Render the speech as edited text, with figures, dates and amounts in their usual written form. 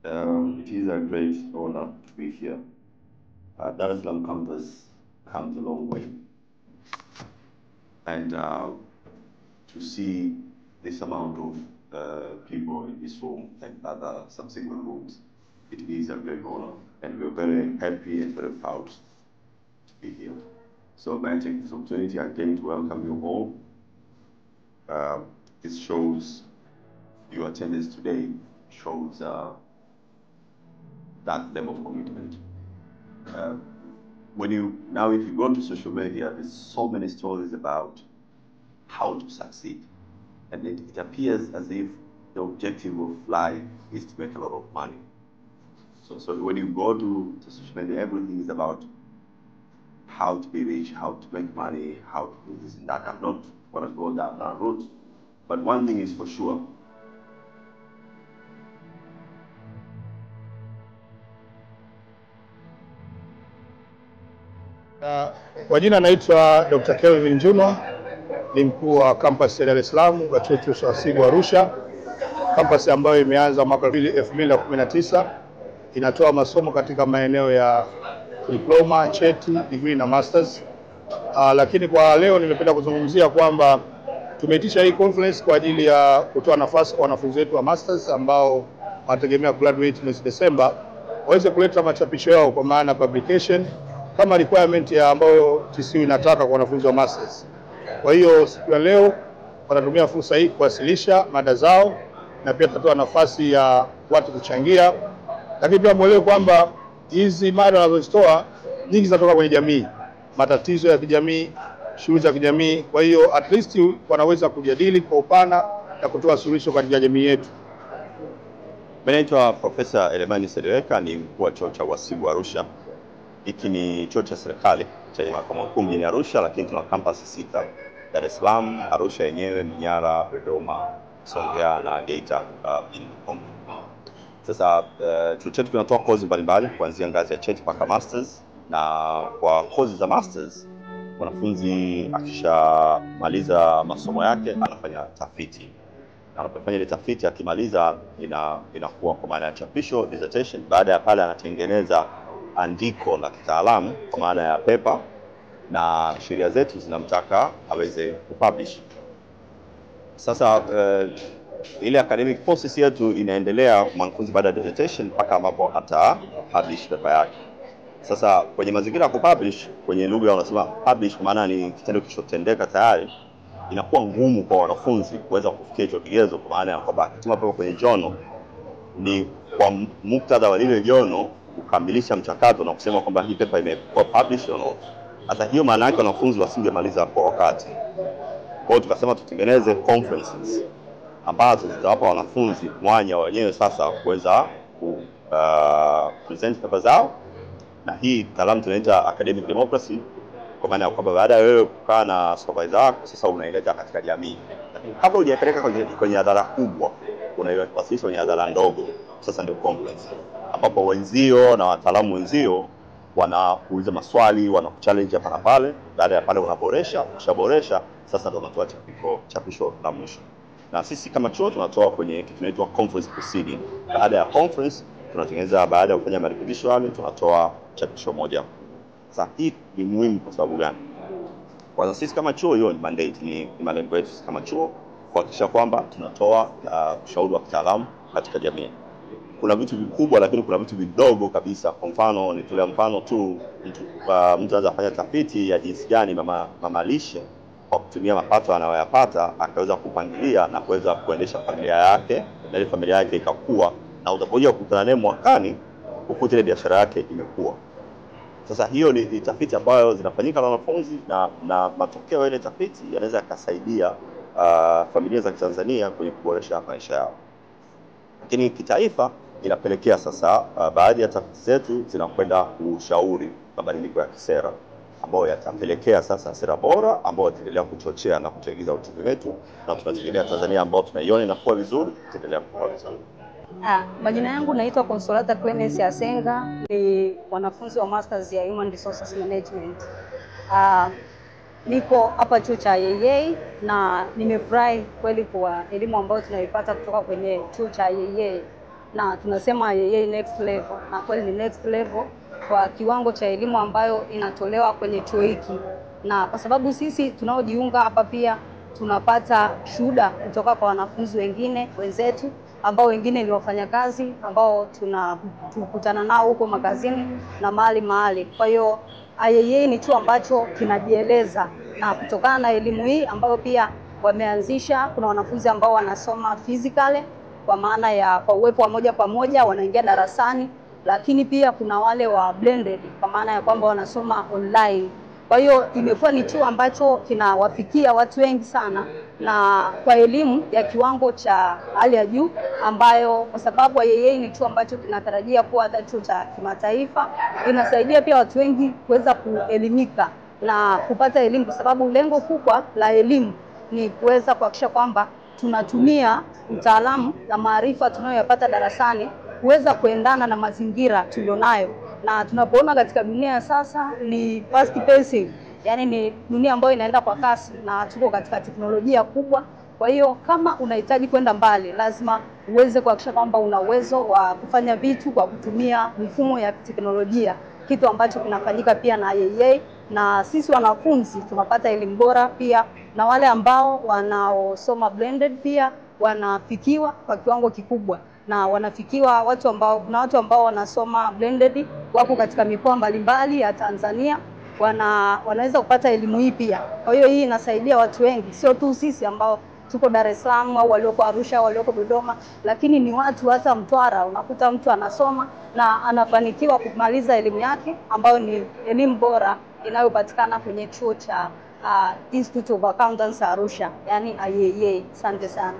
It is a great honor to be here. Dar es Salaam campus comes a long way. And to see this amount of people in this room and other subsequent rooms, it is a great honor. And we're very happy and very proud to be here. So may I take this opportunity again to welcome you all. This shows your attendance today, shows that level of commitment. Now if you go to social media, there's so many stories about how to succeed. And it appears as if the objective of life is to make a lot of money. So when you go to social media, everything is about how to be rich, how to make money, how to do this and that. I'm not going to go down that route. But one thing is for sure. Kwa jina naitwa Dr. Kelvin Njunwa, ni mkuu wa campus ya Dar es Salaam wa Chuo cha Uhasibu Arusha. Campus ambayo imeanza mwaka 2019, inatoa masomo katika maeneo ya diploma, cheti, degree na masters. Lakini kwa leo nimependa kuzungumzia kwamba tumeitisha hii conference kwa ajili ya kutoa nafasi kwa wanafunzi wetu wa masters ambao wanategemea graduate mwezi Desemba waweze kuleta machapisho yao, kwa maana publication, kama requirement ya ambayo TCU inataka kwa wanafunzi wa masters. Kwa hiyo siku ya leo wanatumia fursa hii kuwasilisha mada zao na pia tutatoa nafasi ya watu kuchangia. Lakini pia muelewe kwamba hizi mada wanazozitoa nyingi zinatoka kwenye jamii, matatizo ya kijamii, shughuli za kijamii. Kwa hiyo at least wanaweza kujadili kwa upana na kutoa suluhisho katika jamii yetu. Mimi naitwa Profesa Elemani Seleweka, ni mkuu wa Chuo cha Uhasibu Arusha. Hiki ni chuo cha serikali chenye makao makuu mjini Arusha, lakini tuna campus 6: Dar es Salaam, Arusha yenyewe, Manyara, Dodoma, Songea na Geita mjini Kongo. Sasa chuo chetu kinatoa kozi mbalimbali kuanzia ngazi ya cheti mpaka masters, na kwa kozi za masters mwanafunzi akishamaliza masomo yake anafanya tafiti. Na anapofanya ile tafiti akimaliza inakuwa kwa maana ya chapisho, dissertation. Baada ya pale anatengeneza andiko la kitaalamu kwa maana ya paper, na sheria zetu zinamtaka aweze kupublish. Sasa ile academic process yetu inaendelea mwanafunzi baada ya dissertation mpaka ambapo ata publish paper yake. Sasa kwenye mazingira ya kupublish, kwenye lugha wanasema publish kwa maana ni kitendo kilichotendeka tayari, inakuwa ngumu kwa wanafunzi kuweza kufikia hicho kigezo, kwa maana ya kwamba akituma paper kwenye journal ni kwa muktadha wa lile journal kukamilisha mchakato na kusema kwamba hii paper imekuwa published or not. Hata hiyo maana yake wanafunzi wasingemaliza kwa wakati. Kwa hiyo tukasema tutengeneze conferences ambazo zitawapa wanafunzi mwanya wenyewe sasa kuweza ku present paper zao, na hii kitaalamu tunaita academic democracy, kwa maana ya kwamba baada ya wewe kukaa na supervisor wako sasa unaileta katika jamii. Lakini kabla hujaipeleka kwenye hadhara kubwa, unaiwasilisha kwenye hadhara ndogo. Sasa ndio conference ambapo wenzio na wataalamu wenzio wanakuuliza maswali, wanakuchallenge hapa na pale. Baada ya pale unaboresha, ukishaboresha sasa ndio unatoa chapisho la mwisho. Na sisi kama chuo tunatoa kwenye kitu kinaitwa conference proceeding. Baada ya conference tunatengeneza, baada ya kufanya marekebisho yale tunatoa chapisho moja. Sasa hii ni muhimu kwa sababu gani? Kwanza sisi kama chuo, hiyo ni mandate, ni malengo yetu kama chuo kuhakikisha kwamba tunatoa ushauri wa kitaalamu katika jamii. Kuna vitu vikubwa lakini kuna vitu vidogo kabisa. Kwa mfano, nitolea mfano tu, mtu anaweza kufanya tafiti ya jinsi gani mama lishe kwa kutumia mapato anayoyapata akaweza kupangilia na kuweza kuendesha familia yake, na ile familia yake ikakua, na utapokuja kukutana naye mwakani ukute ile biashara yake imekua. Sasa hiyo ni tafiti ambayo zinafanyika na wanafunzi, na matokeo ile tafiti yanaweza yakasaidia familia za Tanzania kwenye kuboresha maisha yao. Lakini kitaifa inapelekea sasa baadhi ya tafiti zetu zinakwenda kushauri mabadiliko ya kisera ambayo yatapelekea sasa sera bora ambayo itaendelea kuchochea na kutengeneza uchumi wetu, na tunategemea Tanzania ambayo tunaiona inakuwa vizuri, itaendelea kukua vizuri. Majina yangu naitwa Consolata Clemens Asenga, ni mwanafunzi wa Masters ya Human Resources Management. Niko hapa chuo cha IAA na nimefurahi kweli kwa elimu ambayo tunaipata kutoka kwenye chuo cha IAA. na tunasema IAA next level, na kweli ni next level kwa kiwango cha elimu ambayo inatolewa kwenye chuo hiki, na kwa sababu sisi tunaojiunga hapa pia tunapata shuhuda kutoka kwa wanafunzi wengine wenzetu ambao wengine ni wafanyakazi ambao tunakutana nao huko makazini na mahali mahali. Kwa hiyo IAA ni chuo ambacho kinajieleza, na kutokana na elimu hii ambayo pia wameanzisha, kuna wanafunzi ambao wanasoma physically kwa maana ya kwa uwepo wa moja kwa moja wanaingia darasani, lakini pia kuna wale wa blended kwa maana ya kwamba wanasoma online. Kwa hiyo imekuwa ni chuo ambacho kinawafikia watu wengi sana na kwa elimu ya kiwango cha hali ya juu, ambayo kwa sababu IAA ni chuo ambacho kinatarajia kuwa hata chuo cha kimataifa, inasaidia pia watu wengi kuweza kuelimika na kupata elimu, kwa sababu lengo kubwa la elimu ni kuweza kuhakikisha kwamba tunatumia utaalamu na maarifa tunayoyapata darasani kuweza kuendana na mazingira tulionayo. Na tunapoona katika dunia ya sasa ni fast pacing, yani ni dunia ambayo inaenda kwa kasi na tuko katika teknolojia kubwa. Kwa hiyo kama unahitaji kwenda mbali, lazima uweze kuhakikisha kwamba una uwezo wa kufanya vitu kwa kutumia mifumo ya teknolojia, kitu ambacho kinafanyika pia na IAA. Na sisi wanafunzi tunapata elimu bora pia, na wale ambao wanaosoma blended pia wanafikiwa kwa kiwango kikubwa, na wanafikiwa watu ambao, kuna watu ambao wanasoma blended wako katika mikoa mbalimbali ya Tanzania, wanaweza kupata elimu hii pia. Kwa hiyo hii inasaidia watu wengi, sio tu sisi ambao tuko Dar es Salaam au walioko Arusha au walioko Dodoma, lakini ni watu hata Mtwara. Unakuta mtu anasoma na anafanikiwa kumaliza elimu yake ambayo ni elimu bora inayopatikana kwenye chuo cha Institute of Accountants Arusha, yani IAA. Asante sana.